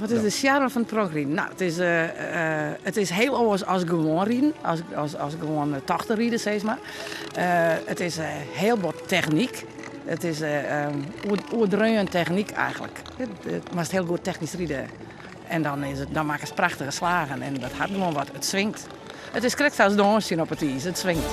Wat is de sjarme fan it pronkriden? No, it is, it is hiel oars as gewoan riden, as, as, as gewoan tochten ride, sis mar. It is hiel bot technyk. It is oerdreaun technyk eigentlik. Moatst hiel goed technysk ride en dan, is it, dan makkest prachtige slagen en dat hat gewoan wat. It swingt. It is krekt sa as dânsjen op it iis, it swingt.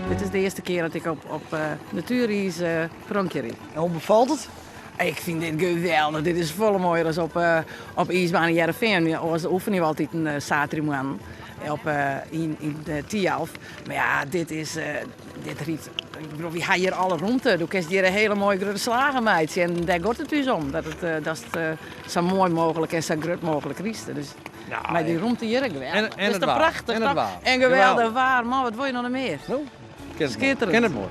Dit is de earste kear dat ik op natueriis pronkje ryd. En hoe befalt it? Ik fyn dit geweldich. Dit is folle moaier as op, op iisbaan yn Hearrenfean. Oars oefenje we altyd in saterdeitemoarn op, yn, yn Thialf. Mar ja, dit is, dit rydt. Ik bedoel, wy ha hjir alle romte. Do kinst hjir hiele moaie grutte slagen meitsje. En dêr giet it ús om. Dat it, datst sa moai mooglik en sa grut mooglik rydst. Dus Nou, mei dy romte hjir, geweldich. En, en Is it toch waar. prachtich, En it toch? waar. En geweldich waar. Man, wat wol je noch mear? No, kin it moai. Skitterend. Kin it moai.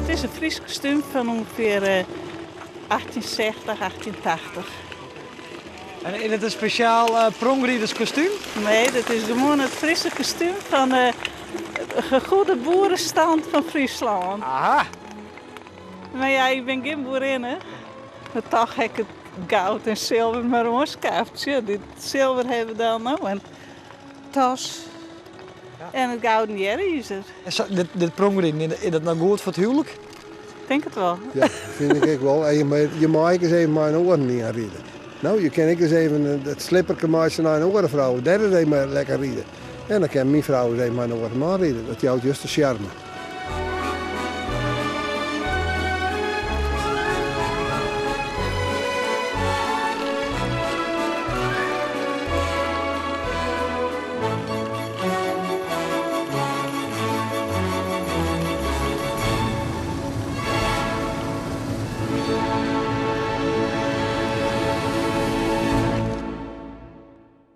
It is in Frysk kostúm fan ûngefear 1860, 1880. En is it in spesjaal pronkriderskostúm? Nee, dat is gewoan it Fryske kostúm fan de gegoede boerenstand fan Fryslân. Aha. Mar ja, ik bin gjin boerinne. Mar toch ha ik it goud en silver mar oanskaft. Sjoch, dit silver hawwe we dan no en tas en it gouden jerizer. En sa, dit, dit pronkriden, is dat no goed foar it houlik? Ik tink it wol. Ja, fyn ik ek wol. En je mei ek ris even mei in oaren ien ride. No, je kin ek ris even it slipperke meitsje nei in oare frou. Dêr ris even mei lekker ride. En dan kin myn frou ris even mei in oare man ride. Dat jout just de sjarme.